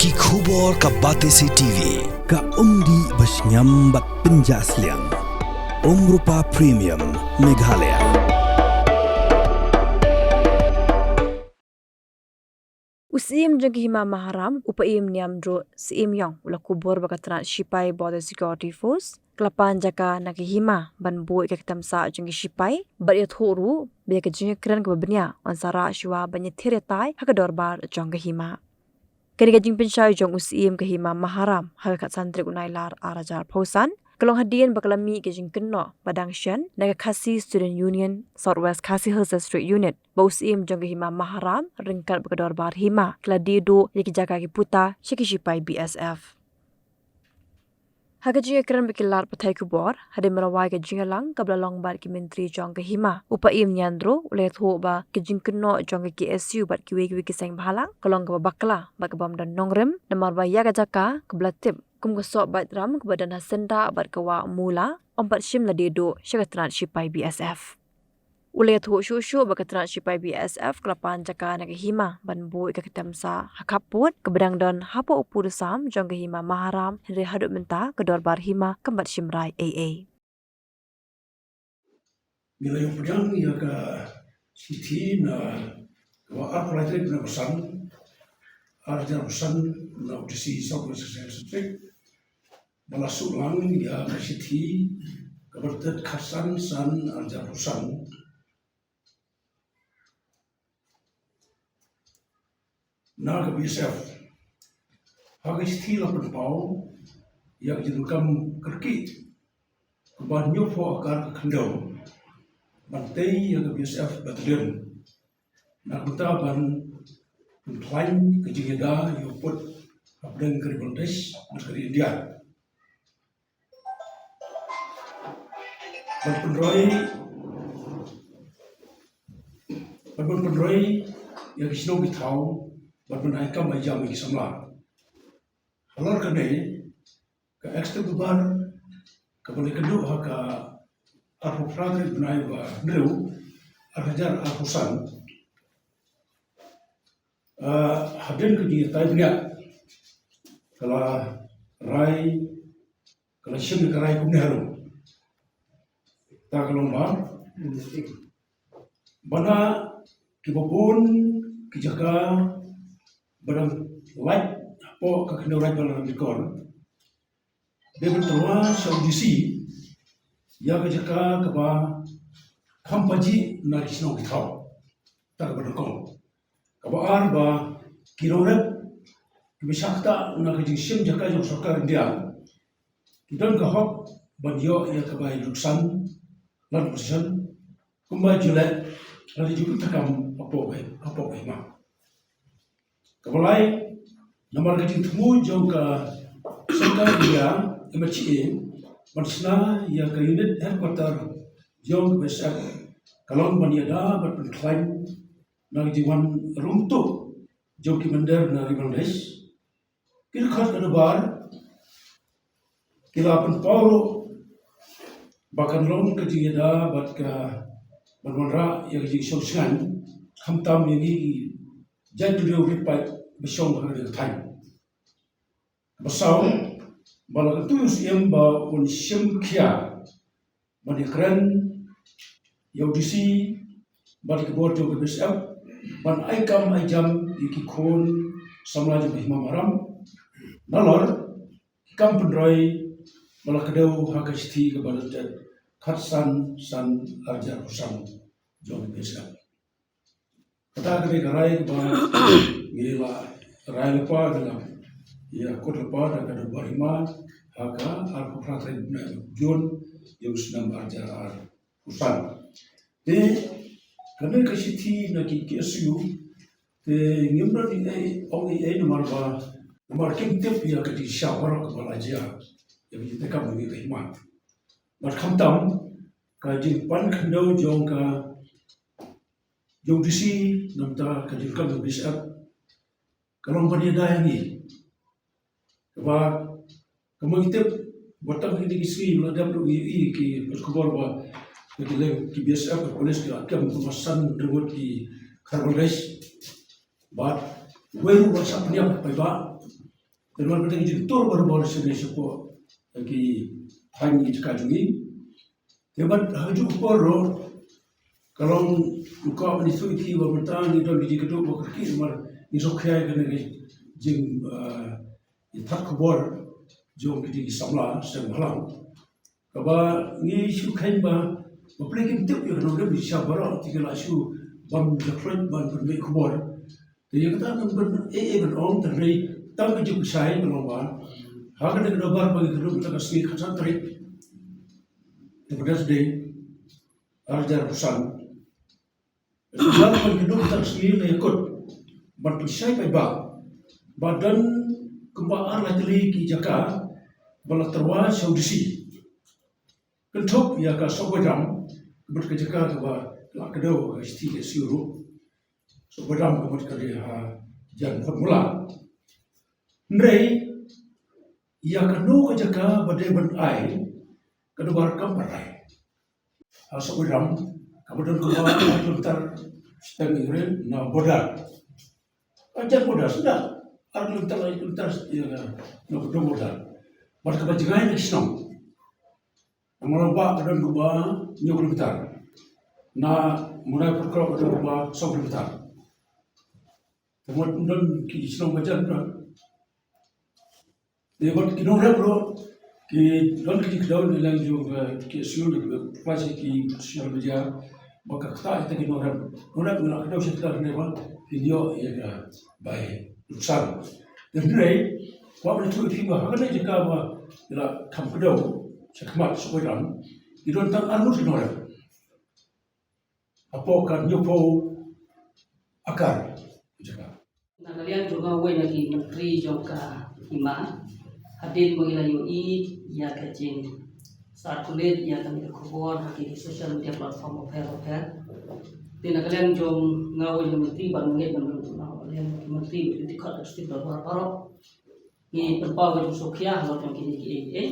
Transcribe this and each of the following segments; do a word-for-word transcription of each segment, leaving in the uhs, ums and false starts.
Ki khubor ka Batesi T V, ka umdih ba shngiam bad pynjah sliang. Umrupa Premium, Meghalaya. U Syiem jong ka Hima Maharam, u Paiem Niamdruh Syiem Iong, u la kubur ba ka tnat shipai Border Security Force ka la pan jaka na ka hima ban buh ïa ka ktem sah jong ki shipai, bad ïathuh ruh ba ïa ka jingïakren kaba bniah yn sa rah shuwa ban ïathir ïatai ha ka dorbar jong ka hima. Kane ka jingpynshai jong u Syiem ka Hima Maharam ha ka khatsan tarik u Nailar arhajar arphew san ka long hadien ba ka la mih ka jingkynnoh ba dang shen na ka Khasi Student Union South West Khasi Hills District Unit, ba u Syiem jong ka Hima Maharam ryngkat bad ka dorbar hima ki la die duh ïa ki jaka ki puta sha ki shipai B S F. Ha ka jingïakren bad ki lad pathai khubor hadien ba la wai ka jingïalang kaba la long bad ki myntri jong ka hima, u Paiem Niamdruh u la ïathuh ba ka jingkynnoh jong ka K S U bad kiwei kiwei ki seng bhalang ka long kaba bakla bad ka bym don nongrim, namar ba ïa ka jaka kaba la tip kum ka sohbait ram kaba don ha syndah bad ka wah Mula, ym pat shym la die duh sha ka tnat shipai B S F. U la ïathuh shuh shuh ba ka tnat shipai B S F ka la pan jaka na ka hima ban buh ïa ka ktem sah ha khappud kaba dang don hapoh u pud u sam jong ka Hima Maharam, hynrei haduh mynta ka dorbar hima kam pat shim rai ei ei. Ngi la ïoh pdiang ïa ka shithi na kaba arphew lai tarik u bnai ba san, arhajar arphew san, na u D C South West Khasi Hills District, ba la shu lang ïa ka shithi kaba la dep khatsan san arhajar arphew san na ka B S F. Ha ka shithi la pynpaw ïa ka jingdonkam kyrkieh kaba hynñiewphew akar ka khyndew ban tei ïa ka B S F battalion na ka bynta ban pynkhlaiñ ka jingïada ïa u pud hapdeng ka Ri Bangladesh bad ka ri India. Ban pynroi, ban, ban pynroi ïa ki shnong ki thaw, ban pynai kam ai jam ïa ki samla. Halor kane, ka executive order kaba la ïakynduh ha ka arphew phra tarik bnai ba hynriew, arhajar arphew san, ah, hadien ka jingïatai bniah, ka la rai, ka la shim ïa ka rai kumne harum. Ta ka long ba, ba na kiba bun ki jaka ba dang lait hapoh ka khyndew raid ba la dang dikor, dei ban tyrwa sha u D C ïa ka jaka kaba kham pajih na ki shnong ki thaw. Ta kaba nyngkong. Kaba ar, ba ki nongrep kiba shah ktah na ka jingshim jaka jong sorkar India ki don ka hok ban ïoh ïa ka bai luksan, land possession, kumba ju leh lada ju pyntakam hapoh ka, hapoh ka hima. Kaba lai, namar ka jingthmu jong ka sorkar India, M H A, ban shna ïa ka unit headquarter jong ka B S F, ka long ban ïada bad pynkhlaiñ na ka jingwan rung tuh jong ki mynder na Ri Bangladesh. Ki dkhot ka dorbar ki la pynpaw ruh ba kan long ka jingïada bad ka ban wanrah ïa ka jingshong shngaiñ, khamtam ïa ngi ki jait duriaw rit paid ba shong ha kane ka thaiñ. Ba saw, ba la kyntu ïa u Syiem ba un shim khia ban ïakren ïa u D C bad ki bor jong ka B S F ban ai kam ai jam ïa ki khun samla jong ka Hima Maharam. Nalor ki kam pynroi ba la kdew ha ka shithi kaba la dep khatsan san arhajar arphew san jong ka B S F. Kata ka dei ka rai kaba ngi la rai lypa, ngi la ïakut lypa da ka dorbar hima ha ka arphew phra tarik bnai Jun ïa u snem arhajar arphew san. Te kane ka shithi na ki K S U te ngim don ei ei ong ei ei namar ba, namar kim tip ïa ka jingshaw baroh kaba la jia ïa ka jingtekam jong ngi ka hima. Bad khamtam ka jingpan khyndew jong ka, jong u D C, namar ka jingkam jong u B S F ka long ban ïada ïa ngi. Kaba, kaba ngi tip ba tang kine ki sngi ba la dep ruh ngi ïohi ki khubor ba ki leng ki B S F, ki police ki la kem kumba san ngut ki khar Bangladesh. Bad wei ruh ba la shah pynïap paidbah. Te namar kata ka jingtur barabor sha ngi shapoh ki thaiñ ki jaka jong ngi. Te bad ha kajuh ka por ruh ka long, u kwah ban ïathuh ïa phi ba mynta ngi don ka jingkyrduh ba kyrkieh namar ngi sngewkhia ïa kane ka jing, ah, ïa thad khubor jong kine ki samla seng bhalang. Kaba ngi shu kheiñ ba, ba phi kim tip ïa ka nongrim, sha baroh te ki la shu bam jakhluit ban pynbeit khubor. Te ïa kata ngan ban eh eh ban ong, te hynrei tang ka juk ka shai ka long ba ha kane ka dorbar ba ngi kynduh mynta ka sngi khatsan tarik, Independence Day, ar hajar arphew san. Shuwa ban kynduh mynta ka sngi, nga ïakut ban pynshai paidbah ba don kumba ar lai tylli ki jaka ba la tyrwa sha u D C. Kynthup ïa ka Sohbairam, ka mut ka jaka kaba la kdew ha ka shithi S U ruh. Sohbairam ka mut ka dei ha jan Photmula. Hynrei ïa kano ka jaka ba dei ban ai, ka dorbar kam pat ai. Ha Sohbairam kaba don kumba ar kilometer shiteng, ïa na border. Ka jan border, sdang ar kilometer, ar kilometer, ïa na border. Bad kaba jngai na ki shnong. Na Mawlyngbah ka don kumba hynñiew kilometer. Na Mawlai Pyrkhlok ka don kumba saw kilometer. Te mut don ki shnong ba jan, te bad ki nongrep ruh ki don ki kdew na liang jong, eh, ki S U, ki pynshai ki social media ba ka ktah ïa kita ki nongrep. Nongrep ngi la kdew sha kita, hynrei ba kin ïoh ïa ka bai nuksan. Te hynrei kwah ban ïathuh ïa phi ba ha kane ka jaka ba ngi la kham kdew sha khmat Sohbairam, ki don tang arngut ki nongrep hapoh ka hynñiewphew akar jaka. Na ka liang jong nga, uwei na ki myntri jong ka hima, hadien ba ngi la ïohi ïa ka jing circulate ïa kane ka khubor ha ki social media platform bapher bapher, te na ka liang jong nga, uwei na ki myntri, bad nga ngeit ba na ka liang ki myntri bad ki dkhot executive dorbar baroh, ngi pynpaw ka jingsngewkhia halor jong kine kiei kiei.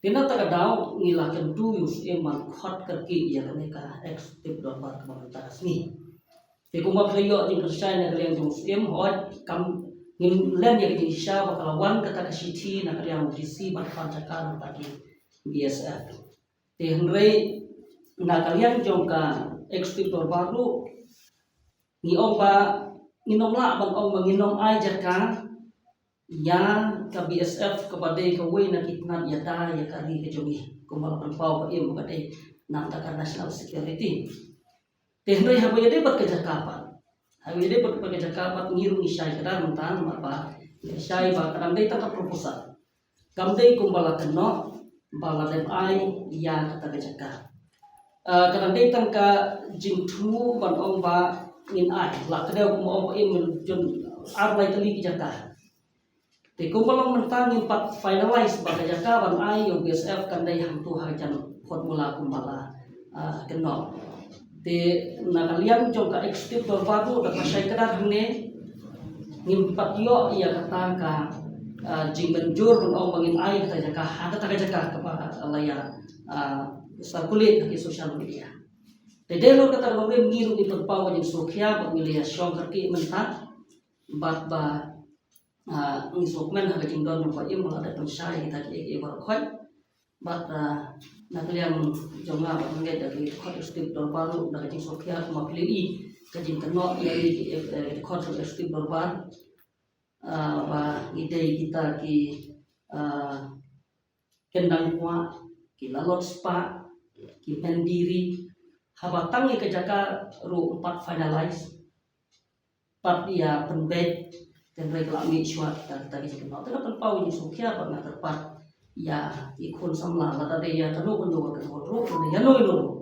Te na kata ka daw ngi la kyntu ïa u Syiem ban khot kyrkieh ïa kane ka executive dorbar kaba mynta ka sngi. Te kumba phi la ïoh jingpynshai na ka liang jong u Syiem, hooid, kam, ngim len ïa ka jingshisha ba ka la wan kata ka shithi na ka liang u D C ban pan jaka na kita ki B S F. Te hynrei na ka liang jong ka executive dorbar ruh ngi ong ba ngin ym lah ban ong ba ngin ym ai jaka ïa ka B S F kaba dei kawei na ki tnat ïada ïa ka ri ka jong ngi, kumba la pynpaw ba im ba ka dei na ka bynta ka national security. Te hynrei haba ïadei bad ka jaka pat, haba ïadei bad ka jaka pat, ngi ruh ngi shai kdar mynta namar ba ngi shai ba ka dang dei tang ka proposal, kam dei kumba la kynnoh ba la dep ai ïa kata ka jaka. Ah, ka dang dei tang ka jingthmu ban ong ba ngin ai, la kdew kumba ong ba im, jong ar lai tylli ki jaka. Te kumba long mynta ngim pat finalize ba ka jaka ban ai ïa u B S F kan dei hangto ha ka jan Photmula kumba la, ah, kynnoh. Te na ka liang jong ka executive dorbar ruh da ka shai kdar hangne, ngim pat ïoh ïa kata ka, ah, jingmynjur ban ong ba ngin ai kata jaka ha kata ka jaka kaba la ïa, ah, circulate ha ki social media. Te dei halor kata ka nongrim ngi ruh ngi pynpaw ka jingsngewkhia bad ngi la ïa shong kyrkieh mynta bad ba, ah, ngi sngewkmen ha ka jingdon jong u Bah Im ba la dep pynshai ïa kita kiei kiei baroh khoit. Bad, ah, na ka liang jong nga bad nga ngeit da ki dkhot executive dorbar ruh da ka jingsngewkhia kumba phi la ïohi ka jingkynnoh ïa ki, eh, dkhot executive dorbar, ah, ba ngi dei kita ki, ah, kyndang kwah, ki lalot spah, ki mendiri. Haba tang ïa ka jaka ruh ym pat finalize, pat ïa pynbeit, te hynrei ka la mih shuwa kita, kita ki jingkynnoh. Te nga pynpaw ïa ka jingsngewkhia bad nga kyrpad ïa ki khun samla, lada dei ïa kano kano ka kynhun ruh, lada ïano ïano ruh,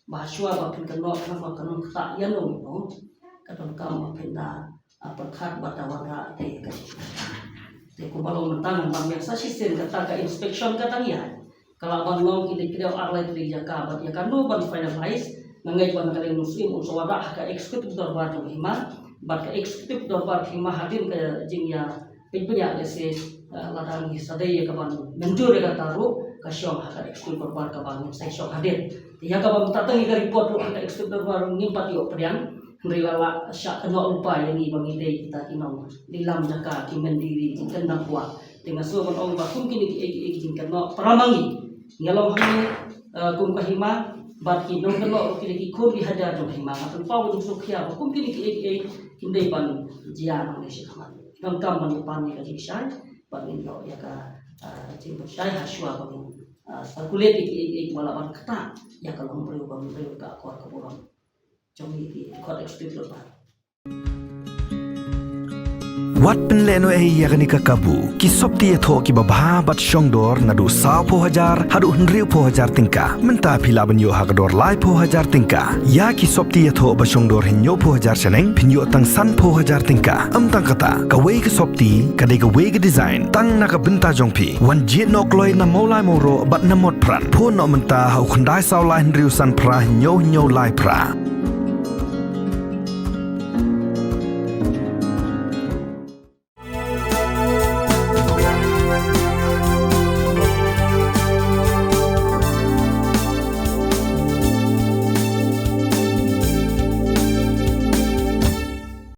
ba shuwa ba phin kynnoh, kynnoh ba kynnoh kata ïano ïano, ka donkam ba phin da, ah, pyrkhat bad da wanrah ïa ka. Te kumba long mynta ngan ban ïa sa shisien kata ka inspection ka dang ïaid. Ka lah ban long kine ki dei ar lai tylli ki jaka bad ïa kano ban finalize, nga ngeit ba na ka liang u Syiem un sa wanrah ha ka executive dorbar jong hima, bad ka executive dorbar hima hadien ka jingïa pynpynïaid lehse, eh, lada ngi sa dei ïa ka ban mynjur ïa kata ruh ka shong ha ka executive dorbar kaba ngin sa shong hadien. Ïa kaba mynta tang ïa ka report ruh ha ka executive dorbar ngim pat ïoh pdiang, hynrei la lah shah kynnoh lypa ïa ngi ba ngi dei kita ki nonglilam jaka, ki mendiri, ki kyndang kwah. Te nga sngew ban ong ba kum kine kiei kiei ki jingkynnoh para ma ngi, nga long hangne, eh, kum ka hima, bad ki nongkynnoh ruh ki dei ki khun ki hajar jong hima. Nga pynpaw ka jingsngewkhia ba kum kine kiei kiei kim dei ban jia nangne shakhmat. Donkam ban ïa pan ïa ka jingshai, bad ngin ïoh ïa ka, eh, jingpynshai ha shuwa ba ngin, eh, circulate ïa kiei kiei kiba lah ban ktah ïa ka longbriew bambriew, ka akor ka burom jong ngi ki dkhot executive member. Wat pynlehnohei ïa kane ka kabu. Ki sopti ïathoh kiba bha bad shongdor naduh sawphew hajar haduh hynriewphew hajar tyngka. Mynta phi lah ban ïoh ha ka dor laiphew hajar tyngka. Ïa ki sopti ïathoh ba shongdor hynñiewphew hajar shaneng phin ïoh tang sanphew hajar tyngka. Ym tang kata, kawei ka sopti ka dei kawei ka design tang na ka bynta jong phi. Wan jied noh kloi na Mawlai Mawroh bad na Motphran. Phone noh mynta ha u khyndai saw lai hynriew san phra hynñiew hynñiew lai phra.